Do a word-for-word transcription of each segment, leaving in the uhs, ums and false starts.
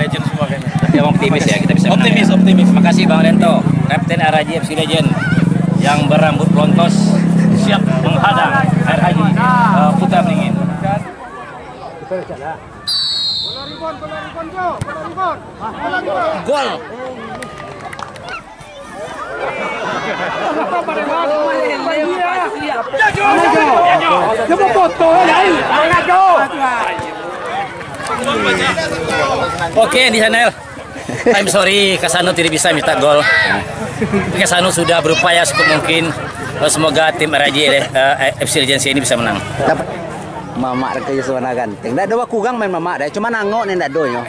Legend semua kayaknya. Tapi abang optimis ya, kita bisa menang. Optimis, ya? Optimis. Makasih Bang Rento, Kapten R H J F C Legend yang berambut blontos, siap menghadang R H J, eh, Putra Beringin. Gol. Oke, di sana. I'm sorry, Kasano tidak bisa minta gol. Tapi Kasano sudah berupaya sekuat mungkin. Semoga tim R J, eh, F C Legends ini bisa menang. Mamak reka Yusuf Anagan. Ndak ado bakurang main mamak deh, cuma nangok ni ndak ado nyo.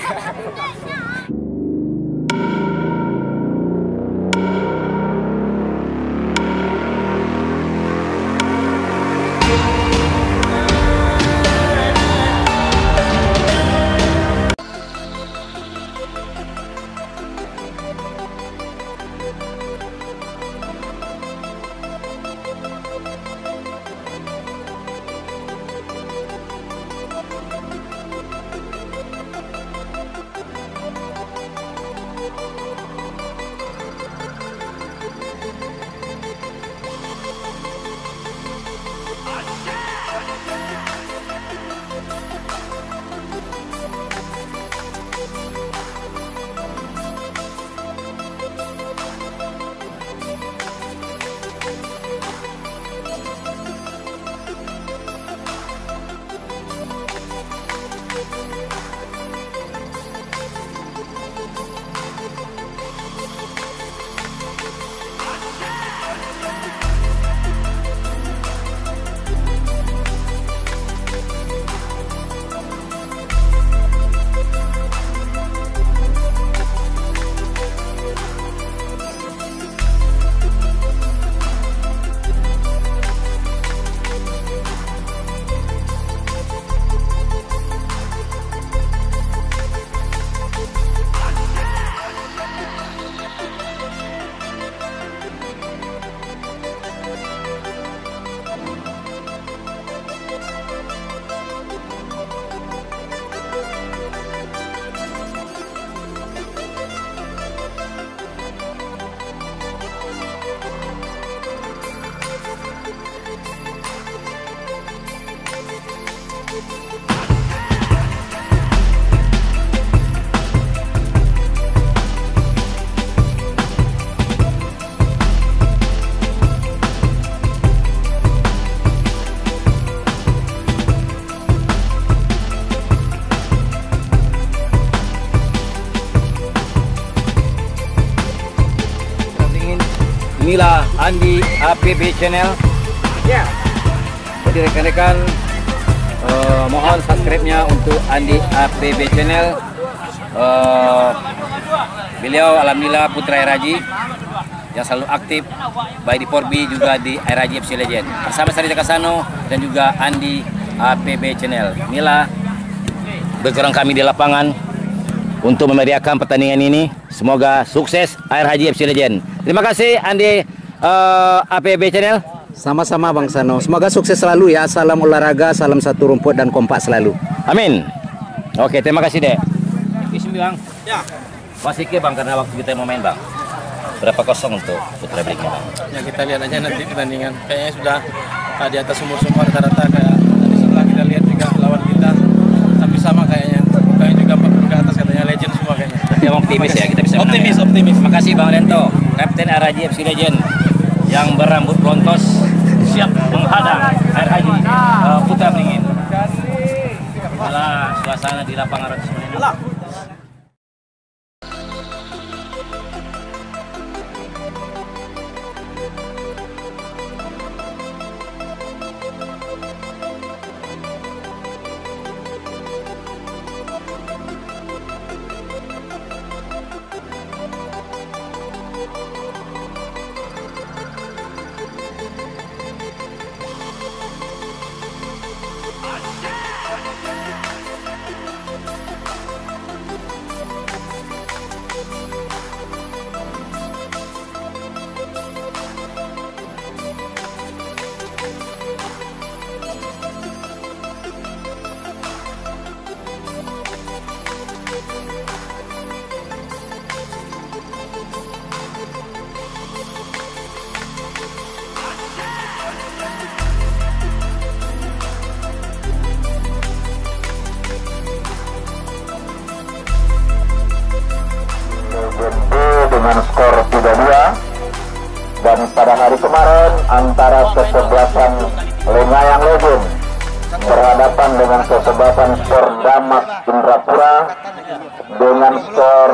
Inilah Andi A P B Channel. Ya. Jadi rekan-rekan, eh, mohon subscribe-nya untuk Andi A P B Channel. Eh, beliau alhamdulillah putra R H J yang selalu aktif, baik di Porbi juga di R H J F C Legend. Bersama saya Rizal Kasano dan juga Andi A P B Channel. Inilah background kami di lapangan untuk memeriahkan pertandingan ini. Semoga sukses R H J F C Legend. Terima kasih Andi, eh, A P B Channel. Sama-sama Bang Sano. Semoga sukses selalu ya. Salam olahraga, salam satu rumput dan kompak selalu. Amin. Oke, terima kasih, Dek. Isi bilang. Ya. Masih ke, Bang, karena waktu kita mau main, Bang. Berapa kosong untuk Putra Beringin, Bang? Ya, kita lihat aja nanti pertandingan. Kayaknya sudah, ah, di atas umur semua rata-rata, kayak tadi setelah kita lihat juga lawan kita hampir sama kayaknya. Pokoknya juga empat puluh ke atas katanya, legend semua kayaknya. Tapi Abang optimis ya, kita bisa menang. Optimis, ya? Optimis. Makasih Bang Rento, Kapten R H J F C Legend yang berambut blontos, siap menghadang R H J, eh, Putra Beringin. Itulah suasana di lapangan Ratus Menenang. Pada hari kemarin, antara kesebelasan Lengayang Legend berhadapan dengan kesebelasan Perdamas Indrapura dengan skor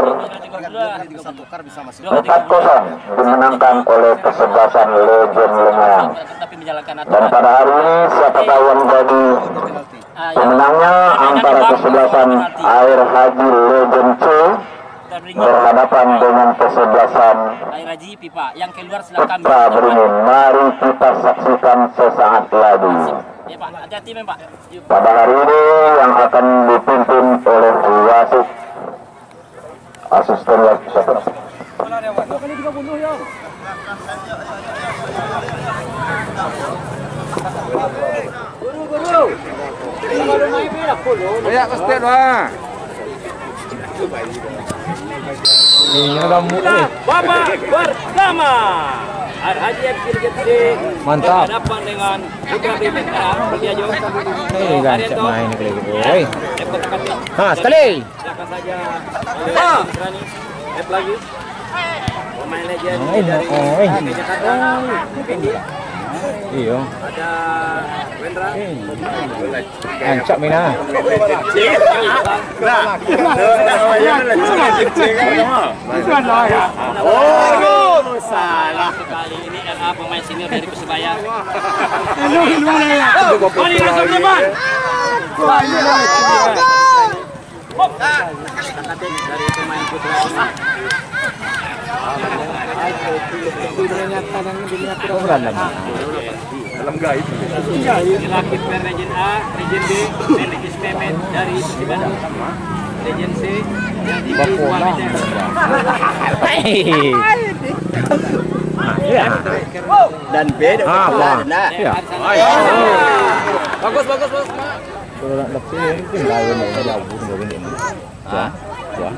empat kosong dimenangkan oleh kesebelasan Legend Lengayang. Dan pada hari ini, siapa tahu yang jadi pemenangnya antara kesebelasan Air Haji Legend C berhadapan dengan kesebelasan Air Haji Pipa yang keluar, silakan. Putra Beringin. Mari kita saksikan sesaat lagi. Ya, Pak. Hati-hati, men, Pak. Pada hari ini yang akan dipimpin oleh wasit asisten wasit. Banyak ke step lah. Ini rambut ni. Babak pertama, Al-Haji F C Regency. Mantap. Berhadapan dengan Putra Bintara, Beliau. Eh, gancak main ni, Oi. Ha, sekali. Silakan saja. Ah. Berani. Tap lagi. Pemain legend dari Jakarta. Iyo. Ada Wendra. Ancak mina. Nah. Oh, salah. Kali ini R A pemain senior dari Persebaya. Mari langsung ke depan. Dari pemain putra. Dalam guys. Inilah kiper Legend A, Legend B, dan Legend Mehmet dari Persib Bandung. Legend C, jadi dua meter. Dan B, ah, apa? Nah. Ya. Bagus, bagus, bagus. Kalau nak dapat ni, mungkin lawan yang jauh, mungkin. Hah? Wah.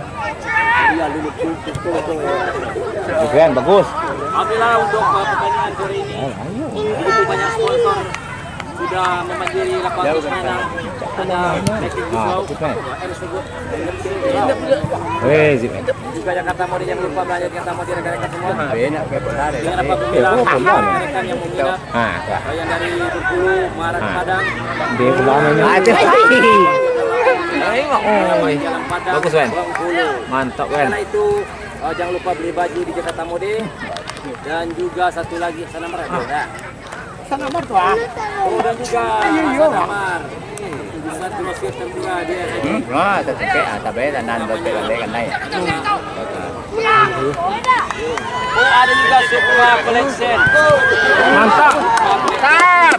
Keren, bagus. Alhamdulillah, untuk, uh, pertandingan sore ini, oh, ayo, begitu banyak sponsor sudah membanjiri lapangan Ismena. Ada Patrick Gusau, M Sebut, M C, weh, juga Jakarta Mode, jangan lupa belanja Jakarta Mode, rekan-rekan semua. Jangan lupa, apabila rekan-rekan yang meminat, ah, yang dari Bengkulu, Muara Padang, dia pulang ini. Ada. Oi. Bagus, Wan. Mantap, Wan. Karena itu, eh, jangan lupa beli baju di Jakarta Mode. Dan juga satu lagi, Sanamar. Ya. Sanamar tu, ah. Oh, dan juga Sanamar. Satu masih termurah dia. Hmm? Wah, tetep, ah, tapi, dan, dan, tetep, dan, dan, dan. Oh, ada juga Supra Collection. Mantap. Mantap.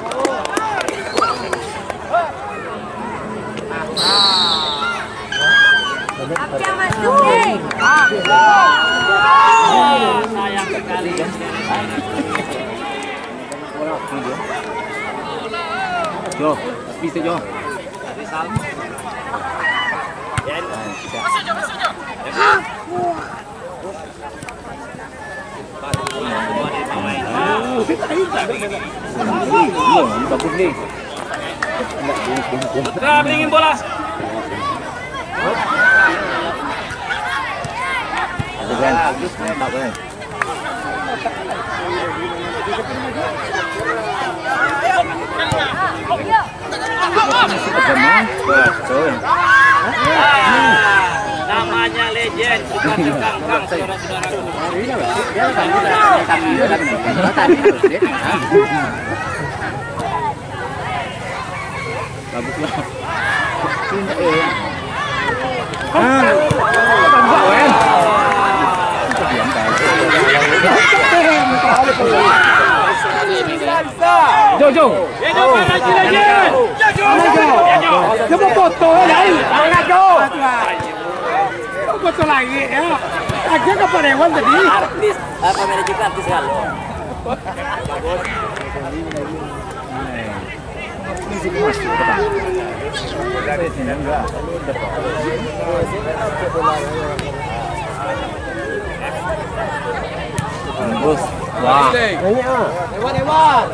Sayang sekali. Jo, bisa, Jo. Masuk, Jo, masuk, Jo. Bagus ni. Putra Beringin bola. Bagus, Ren. Mantap, Ren. Namanya legend, suka terkangkang, saudara-saudaraku. Bagus lah. Ah, tambah, Wen. Jo, Jo. Cuba foto, ya. Mana, Jo? Foto lagi, ya. Aja ke Parewan tadi? Artis, apa, manajer artis kalau. Bos. Wah. Lewat, lewat.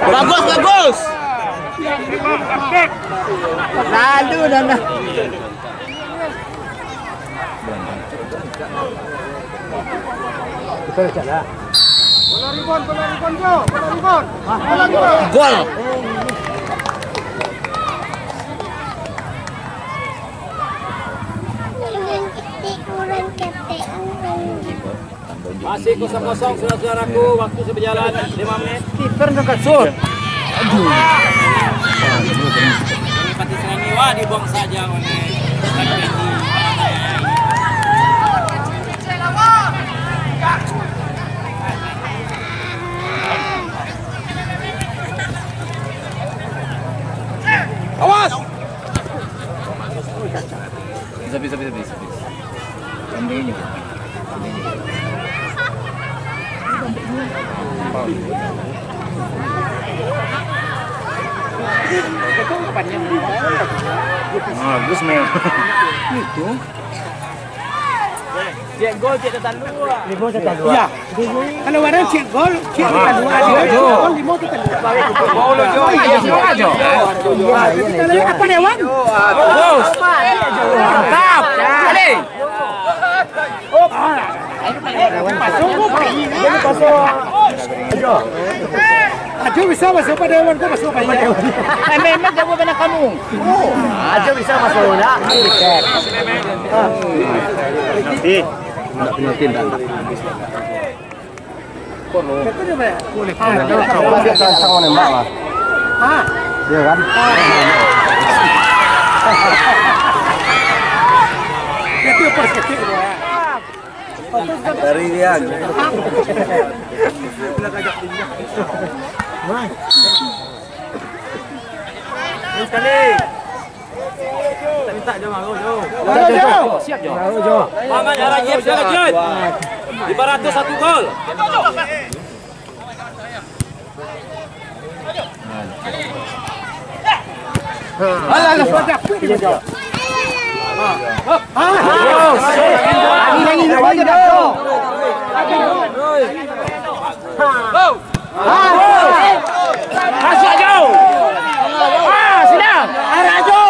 Bagus, bagus. Lalu dah, dah. Bola rebound, bola rebound, Jo. Bola rebound. Bola rebound. Gol. Masih kosong kosong, saudara-saudaraku. Waktu sudah berjalan lima menit. Kiper angkat shoot. Aduh. Ini pati serangi, wah, dibuang saja oleh Awas! Bisa, bisa, bisa, bisa, bisa. Kambing ini. Bagus, men. Itu. Cek gol, cek tatalu. Limo tatalu. Iya. Kalau orang cek gol, cek tatalu. Ada cek gol, limo tatalu. Apa dewan? Bagus. Mantap. Balik. Ajo bisa masuk pada hewan, kau masuk pada hewan. Memang jauh benar kamu. Ajo bisa masuk nak. Nanti. Nak penalti, ndak, ndak. Boleh. Dia tak bisa menembak lah. Iya kan? Dari dia. Sekali. Minta Jo, Jo. Siap, Jo. Semangat, arah Jep, silakan, Jep. Lima ratus satu gol. Alah, alah, sudah. Angin, angin, angin, angin. Masuk, Jo. Ah, silang. Arah, Jo.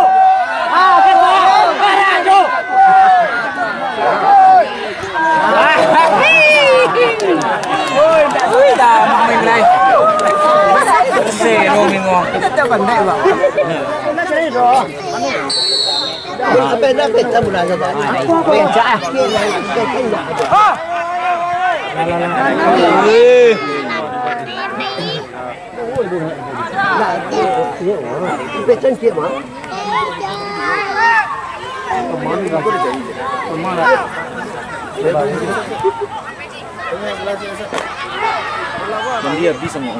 Ah, keluar. Arah, Jo. Oi, tak sudah main, guys. Sero minggu. Kita pandai, Bang. Sepeda peta bulan saja. Bencak, ah. Mandi habis samo.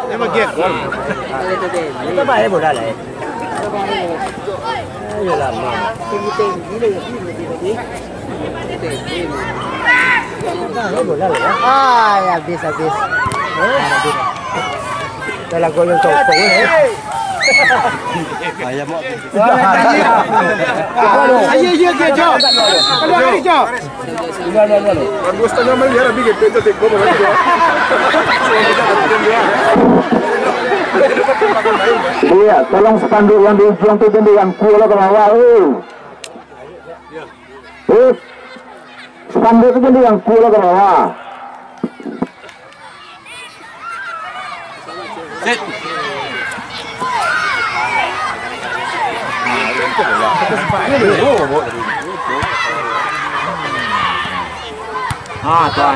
Ini bagian gol. Kita bahaya bola lah, eh. Ayo lah, Mak. Bahaya bola lah, ya. Ah, ya, habis, habis. Eh, habis. Dah lah, gol yang tongkong, eh. Ayam, Mak. Ayo, ayo, ayo, Jo. Ayo, ayo, Jo. Dua setengah menit, dia habis gitu, itu tiko, bukan dia. Iya, tolong spanduk yang di ujung tu, yang kuat lah, kalau awak, eh. Eh, spanduk tu, yang kuat lah, kalau awak. Set. Ah, tuan.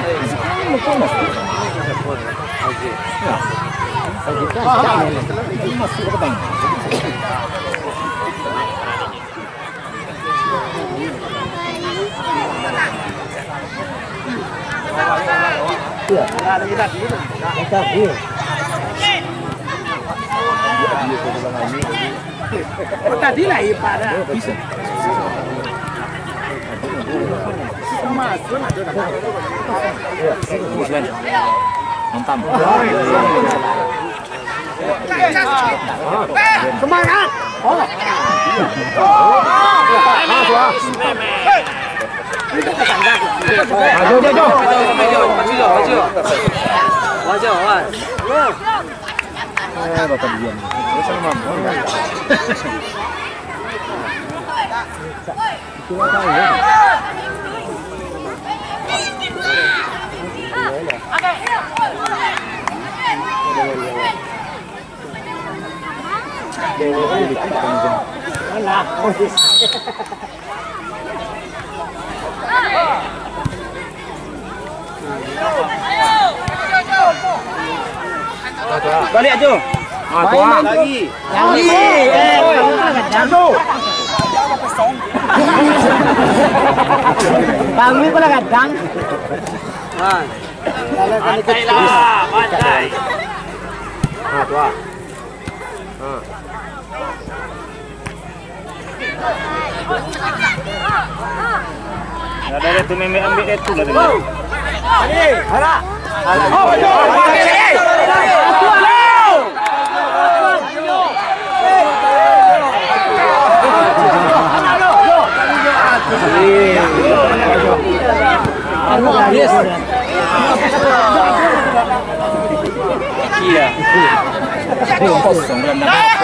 Oh, tadi lah, Pak, dah. Bisa. Emas. Hantam. Semangat. Ayo, ayo, ayo. Eh, Bapak diam. Baliak, Jo. Ah, main, main, Jo. Lagi. Lagi. Eh, Bang Wi pula gadang. Santai lah, santai. Ah, tu ah. Ah. Ada, ada tu, memek ambil dia tu lah tadi. Yes. Iya. Kosong, belum dapat.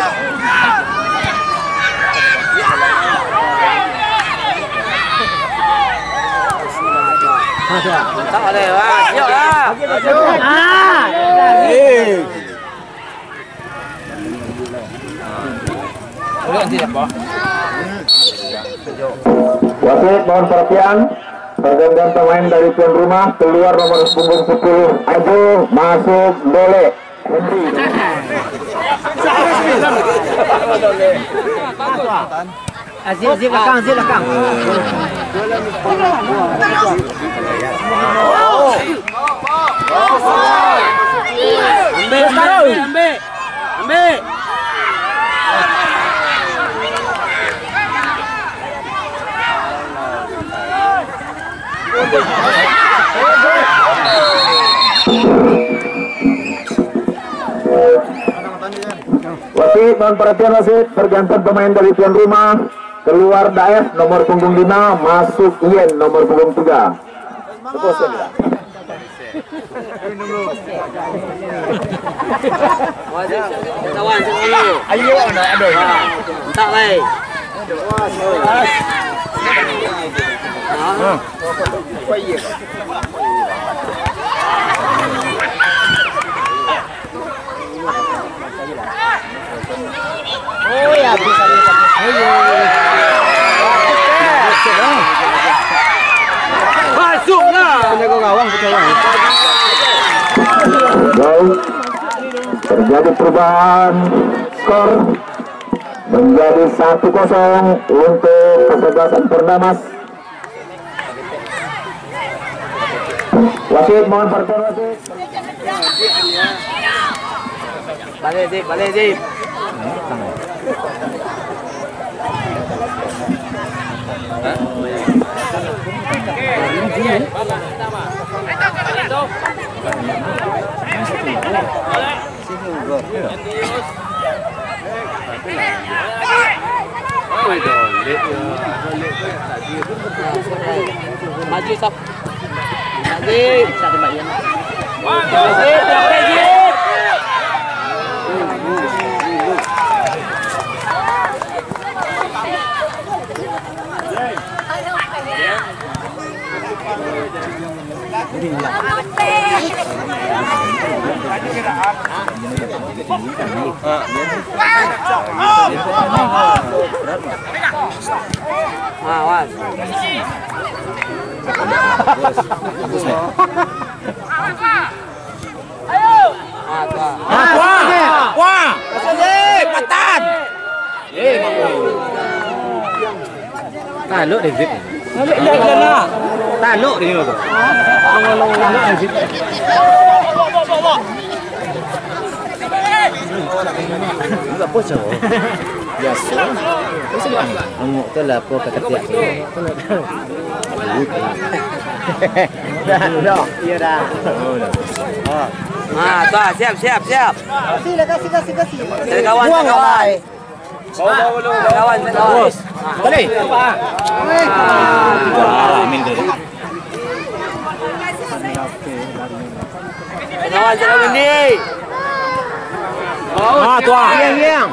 Tak boleh, Wan. Yuk lah. Ah. Wasit, mohon perhatian. Pergantian pemain dari tuan rumah, keluar nomor punggung sepuluh, Ajo, masuk Dole. Azil, Azil, belakang, Azil, belakang. Ambil, ambil, ambil, ambil. Ambil. Wasit, mohon perhatian wasit, pergantian pemain dari tuan rumah, keluar Daef nomor punggung lima, masuk Yen nomor punggung tiga. Ayo, nak, aduh. Mintak, baik. Masuklah. Penjaga gawang, penjaga gawang. Baik. Terjadi perubahan skor menjadi satu kosong untuk kesebelasan Perdamas. Wasit, mohon perhatian wasit. Balik, Zip, balik, Zip. Maju, Sap. Maju. Maju, maju. Awas. Ayo. Ah, kuah. Ah, kuah. Kuah. Cepatan. Taluk deh, Zip. Taluk deh, Zip. Taluk deh, Zip. Enggak bocor. Biasa. Anguk tu lah apa kata dia. Dah, dah. Iya dah. Ah, tuh, siap, siap, siap. Kasih lah, kasih, kasih, kasih. Cari kawan, buang cari kawan. Lah, eh. Kawan, kawan. Balik. Amin. Kawan, kawan ini. Ah, tuan. Yang, yang.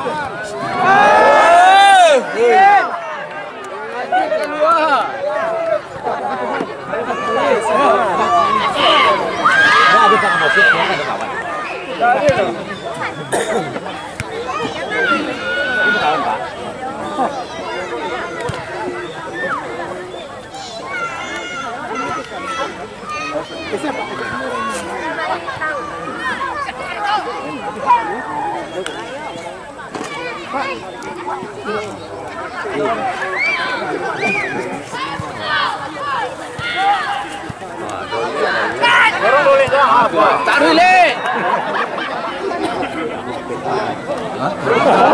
Taruih, Lek.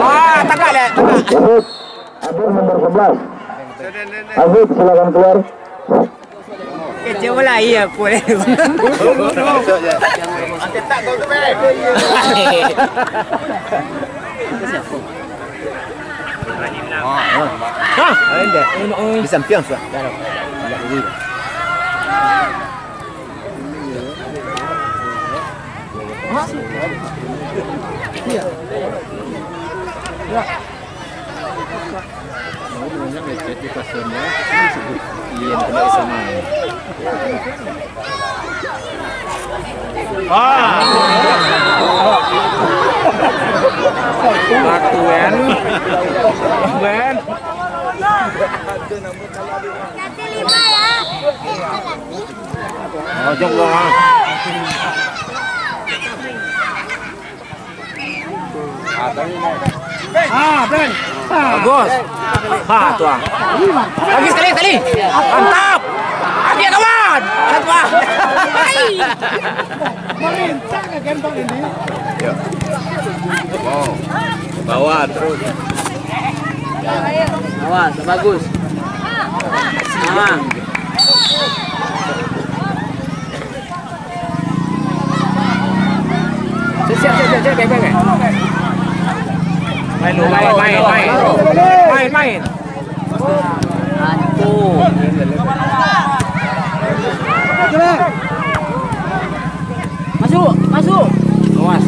Ah, tagak, Lek, tagak. Hadir nomor sebelas. Aziz, silakan keluar. Kecil bola, iya, boleh. Hah? Di samping, sudah. Iya. Mau banyak lecet di pasarnya. Iya, kena sama. Ah. Satu, Wen. Wen. Kasih lima, ya. Ojok dong, ah. Ah, Bang. Ah. Bagus. Ha, tuh, ah. Lagi sekali, sekali. Mantap. Lagi, kawan. Mantap. Merincang ya, kan, Bang, ini? Ya. Wow. Bawah terus. Awas, bagus. Ah. Siap, siap, siap, siap, siap, siap. Main, main, main, main. Main, main. Aduh. Masuk, masuk. Awas.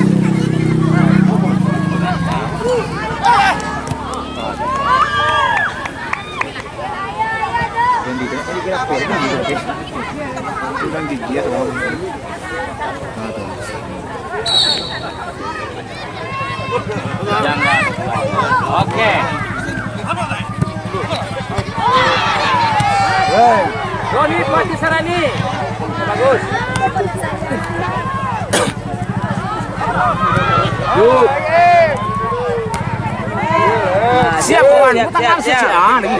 Oke. Doni Pati Sarani. Bagus. Yuk. Siap, kawan. Siap, siap, siap. Ah, lagi.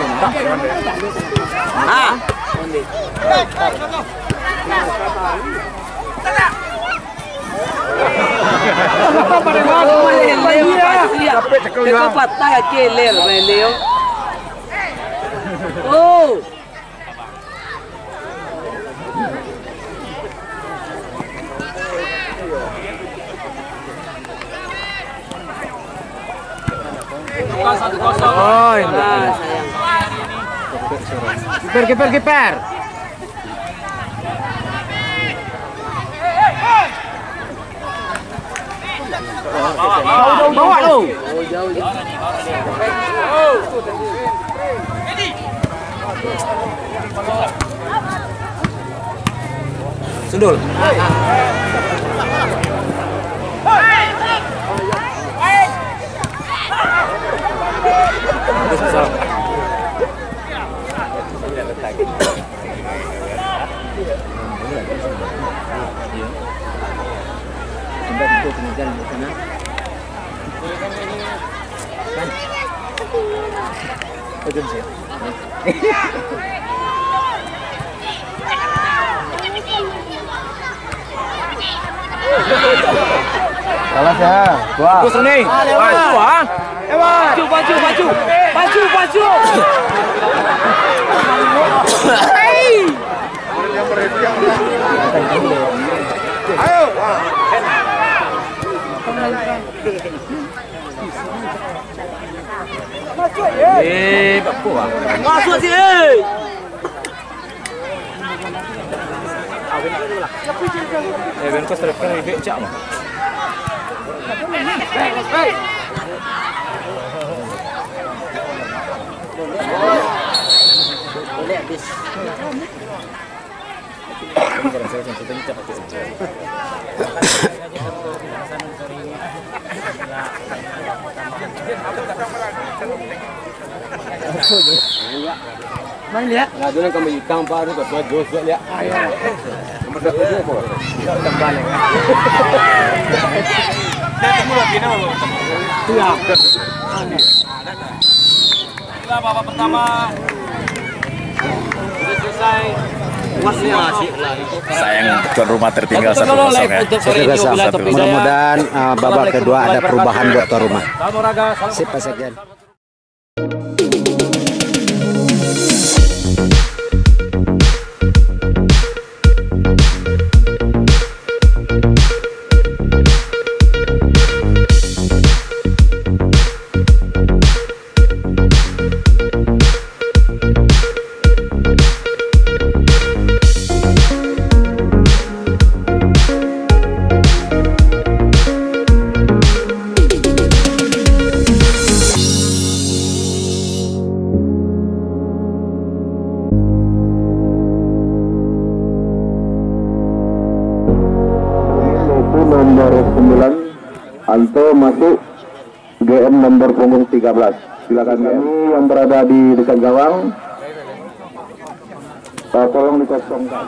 Ah. Lele, patah kaki Lele. Oh. Oi. Kiper, kiper, kiper. Bawa lu. Sundul. Salah ya. Wah. Terus ni. Maju, ah. Maju, maju, maju. Maju, maju. Hei. Eh, bapo, Bang? Masuak sih, eh! Eh, ben kau striker, ribet cak, Bang. Main liak. Nah, dulu kami ikang, Pak, tu, Pak, Jos, Pak, liak. Ah, iya. Nomor satu tu, Pak. Tidak, tidak balik. Dah temu lagi, no. Iya. Itulah babak pertama. Sudah selesai. Puasnya asik lah. Sayang, tuan rumah tertinggal satu kosong, ya. Satu kosong. Mudah-mudahan, ah, babak kedua ada perubahan buat tuan rumah. Salam olahraga, salam. Sip, Pak Sekjen. Itu nomor sembilan, Anto masuk. G M nomor punggung tiga belas. Silakan, G M. Kami yang berada di dekat gawang, eh, tolong dikosongkan.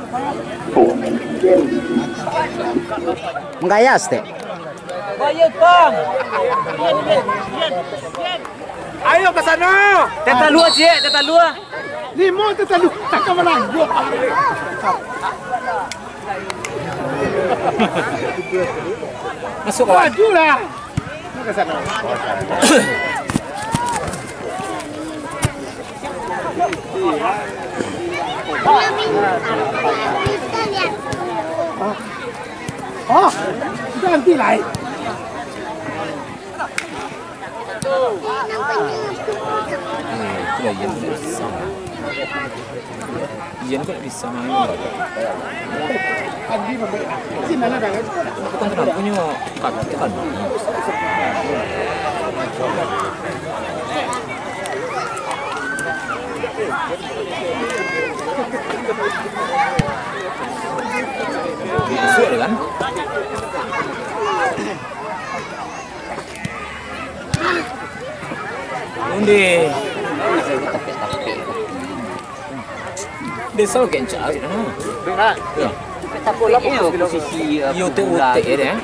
Menggayas, Tek. Ayo ka sana. Teh talua, Cik, teh talua. Limo teh talua, tak ka manangguak. Masuk, kawan. Majulah. Oh, ganti lai. Eh, itulah Ian tu dah bisa. Ian kok bisa main. Aku kan kenapa punya kaki kan. Masuk dia kan? Onde. Dia selalu kencang. Ya. Iyo, posisi, uh, utek-utek dia, eh.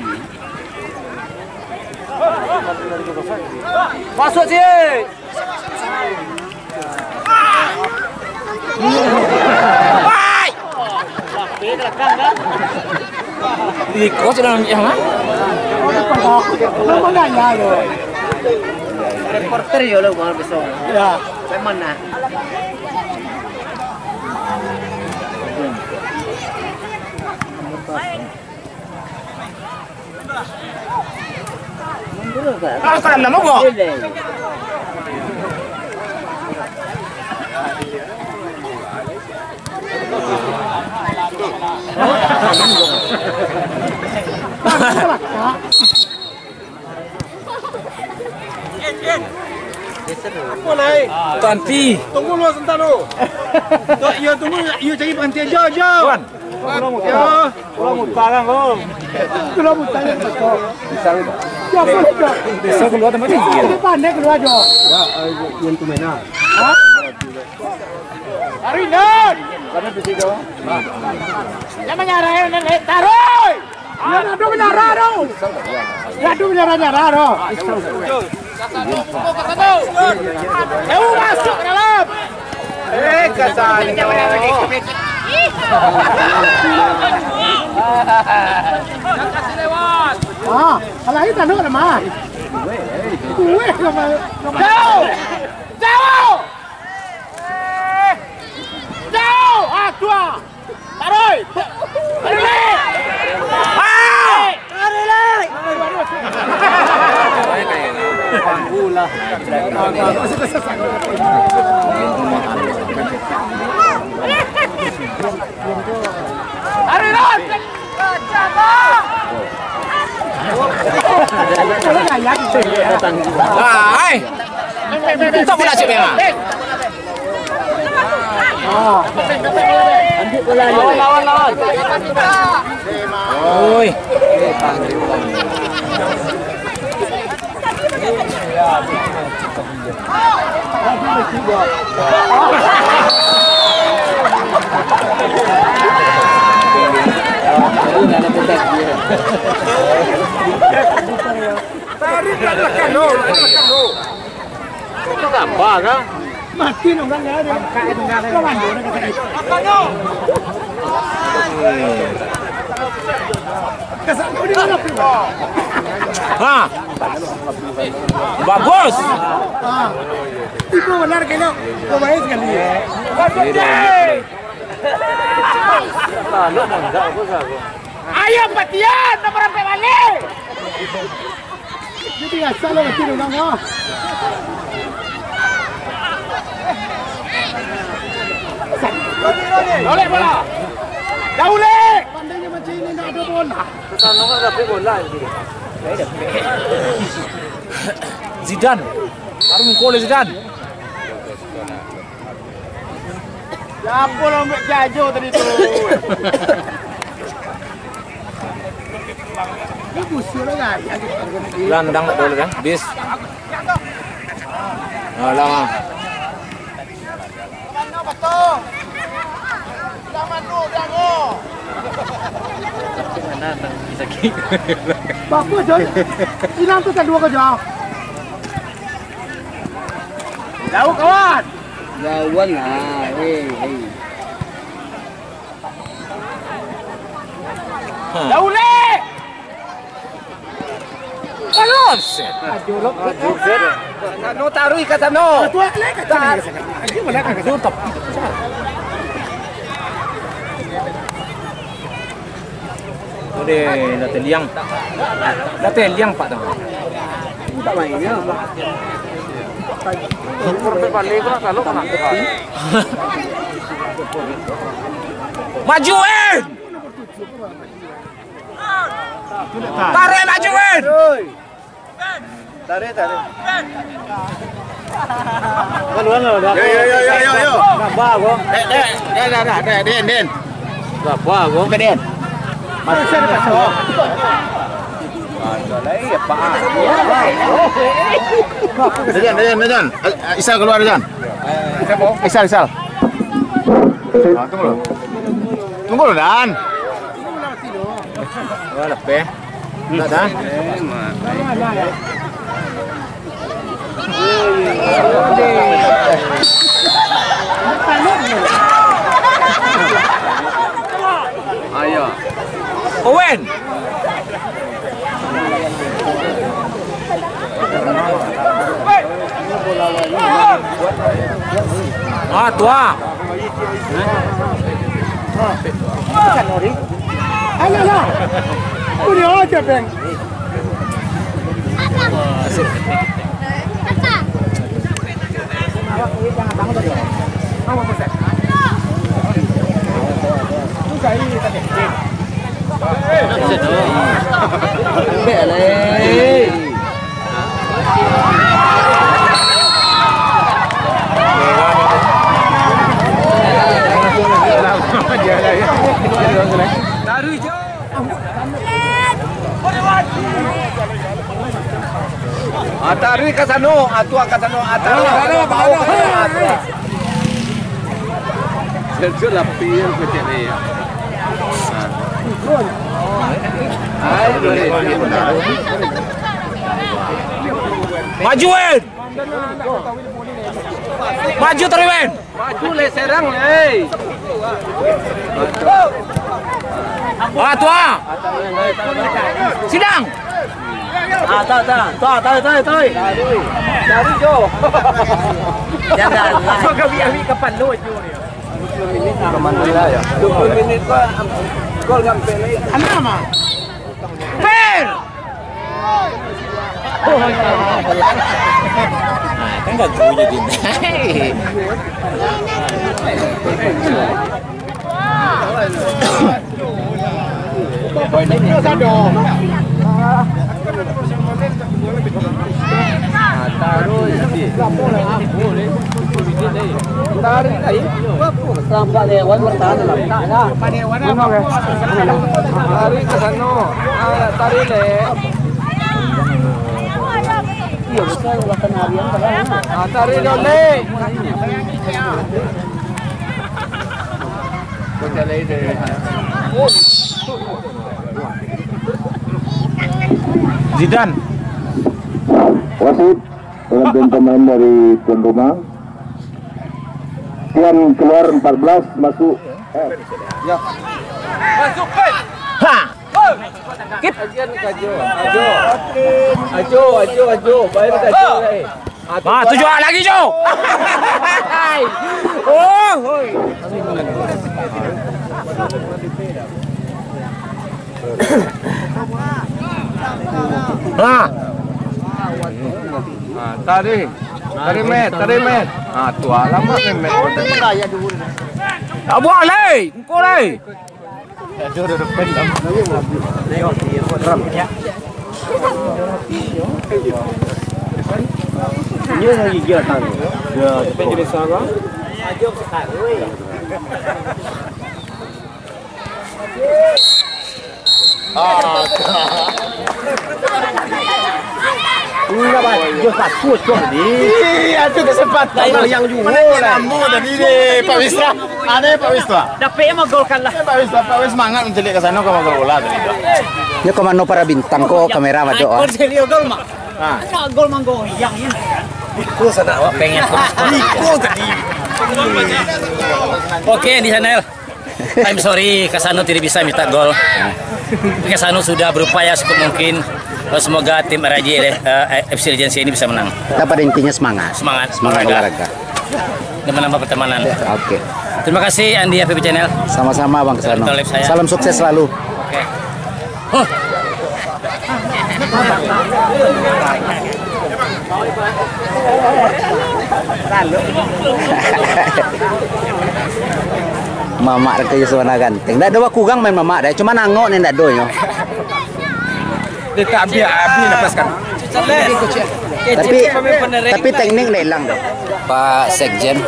Masuk, Cik. Iko sudah yang, ha? Nama nanya lo? Reporter yo lo, Bang, besok. Ya. Memang nah. Ah, salah, Bang. Tanti. Tunggu lu sebentar lu. Tok, iyo, tunggu, iyo cari panti aja, aja. Wan. Yo. Pulau Mutarang, lo. Pulau Mutarang, betul. Pisang. Yo, betul. Pisang keluar tempat ni. Di depan dia keluar, Jo. Ya, eh, yang tu mana? Hah? Taruh, Indon! Jangan nyarah, Indon, eh, taruh! Jangan ado menyarah, dong! Jangan ado menyarah-nyarah, dong! Jauh masuk ke dalam! Eh, kasar. Ah, alah, ini tanduk nama. Kue nama. Jauh! Jauh! Jauh! Ah, tua! Taruh! Taruh! Ah! Taruh! Hai. Untuak bola cik Bema. Lawan, lawan, lawan. Oi. Tarik, tarik, tarik, tarik. Itu gambar kah? Mati dong, kan, dia ada. Komando dia kata. Ha. Bagus. Ha. Itu benar, kena. Kau baik sekali. Ayo, Patian, nak merampek balik. Jadi, asal lah, kecil orang, ah. Balik bola. Jauh, Lek. Pandainya macam ini, nak ada bola. Kesana kan dapat bola, gitu. Zidane. Baru mukul Zidane. Siapa lah ambil jajo tadi tu? Landang tak boleh kan? Bis. Alah, ah. Bagus, Jon. Sinan tu tak dua kerja. Jauh, kawan. Lawan lah, hei, hei. Jauh, Lek! Alah, set. Aduh, Lek. Aduh, set. Sano, taruih ka sano. Aduh, Lek, ka sano. Aduh, Lek, ka sano. Aduh, tapi. Udah, dah teliang. Dah teliang, Pak, tu. Ini tak mainnya. Maju, eh! Tarik maju, eh! Tarik, tarik. Yo, yo, yo, yo, yo, yo. Sabar, bro. Dek, dek, dek, dek, dek, Den, Den. Sabar, bro. Sampai, Den. Masuk, masuk. Masuk lagi, ya, Pak. Den, Den, Den. Isal keluar, Den. Siapa? Isal, Isal. Ah, tunggu dulu. Tunggu dulu, Dan. Wah, lepeh. Enggak dah. Ayo. Owen. Ah, tua. Alah lah. Kau dia aja, Bang. Ah, taruih ka sano, atua ka sano, ah, taruih ka sano, bawa ka sano, atua. Sergio Lapierre macam ni. Maju, Wen! Maju, Tori, Wen! Maju, le, serang, hei. Ah, tua. Sidang. Ah, tahu, tahu. Tahu, tahu, tahu, tahu. Dari, Jo. Jangan lah. So, kami ambil kapal lo, Jo, ni. Dua puluh minit lah, ya. Dua puluh minit, Pak. Gol sampai lagi. Anam, ah. Per! Ah, kan gak bunyi dia. Tarik lagi. Sampai lewat bertahan dalam. Tarik ke sana. Ah, tarik leh. Iya, betul, makan harian padahal. Ah, tarik dulu, leh. Zidane. Wasit, penampilan pemain dari tuan rumah. Sekian keluar empat belas, masuk. Ha. Ajo, ajo, ajo, ajo. Baik, ajo, eh. Ah, tujuh lagi, Jo. Oh, hoi. Ah. Ah, tarik. Tarik, Met, tarik, Met. Ah, tu alamak, Met. Abuah, leh. Engkau, leh. Iya, tu kesempatan yang juo lah. Kamu tadi deh, Pak Wisra. Aneh, Pak Wisra. Dapek mah gol kalah. Eh, Pak Wisra, Pak Wis semangat menceliak ke sana, kau gol bola tadi tu. Nyo ka mano para bintang ko, kamera mah, Dok, ah? Gol mah. Ah. Anak gol manggoyang, ya. Iko sanak awak pengen. Iko tadi. Oke, di sana, El. I'm sorry, Kasano tidak bisa minta gol. Kasano sudah berupaya sekuat mungkin. Semoga tim R J, eh, F C Legends ini bisa menang. Kita pada intinya semangat. Semangat, semangat olahraga. Dan menambah pertemanan. Oke. Terima kasih, Andi F B Channel. Sama-sama, Bang Kasano. Salam sukses selalu. Oke. Huh. Mamak raka Yusuf Anak Ganteng. Ndak ado bakurang main mamak deh, cuma nangok ni ndak ado nyo. Dia tak habis, habis lepas kan. Tapi, tapi teknik ndak hilang doh. Pak Sekjen,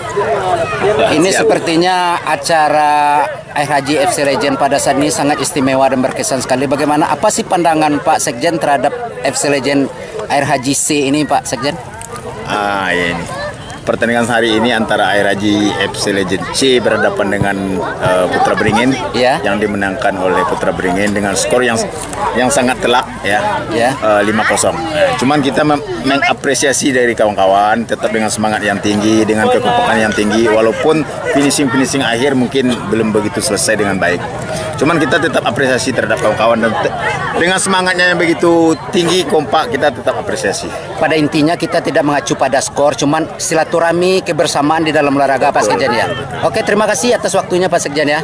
ini sepertinya acara Air Haji F C Legend pada saat ini sangat istimewa dan berkesan sekali. Bagaimana, apa sih pandangan Pak Sekjen terhadap F C Legend Air Haji C ini, Pak Sekjen? Ah, ya ini. Pertandingan hari ini antara Air Haji F C Legend C berhadapan dengan, eh, Putra Beringin, ya, yang dimenangkan oleh Putra Beringin dengan skor yang, yang sangat telak, ya. Ya. Eh, lima kosong. Eh, cuman kita mem-, mengapresiasi dari kawan-kawan, tetap dengan semangat yang tinggi, dengan kekompakan yang tinggi, walaupun finishing-finishing akhir mungkin belum begitu selesai dengan baik. Cuman kita tetap apresiasi terhadap kawan-kawan dan te-, dengan semangatnya yang begitu tinggi, kompak, kita tetap apresiasi. Pada intinya kita tidak mengacu pada skor, cuman silaturahmi, kebersamaan di dalam olahraga, Pak Sekjen, ya. Oke, terima kasih atas waktunya, Pak Sekjen, ya.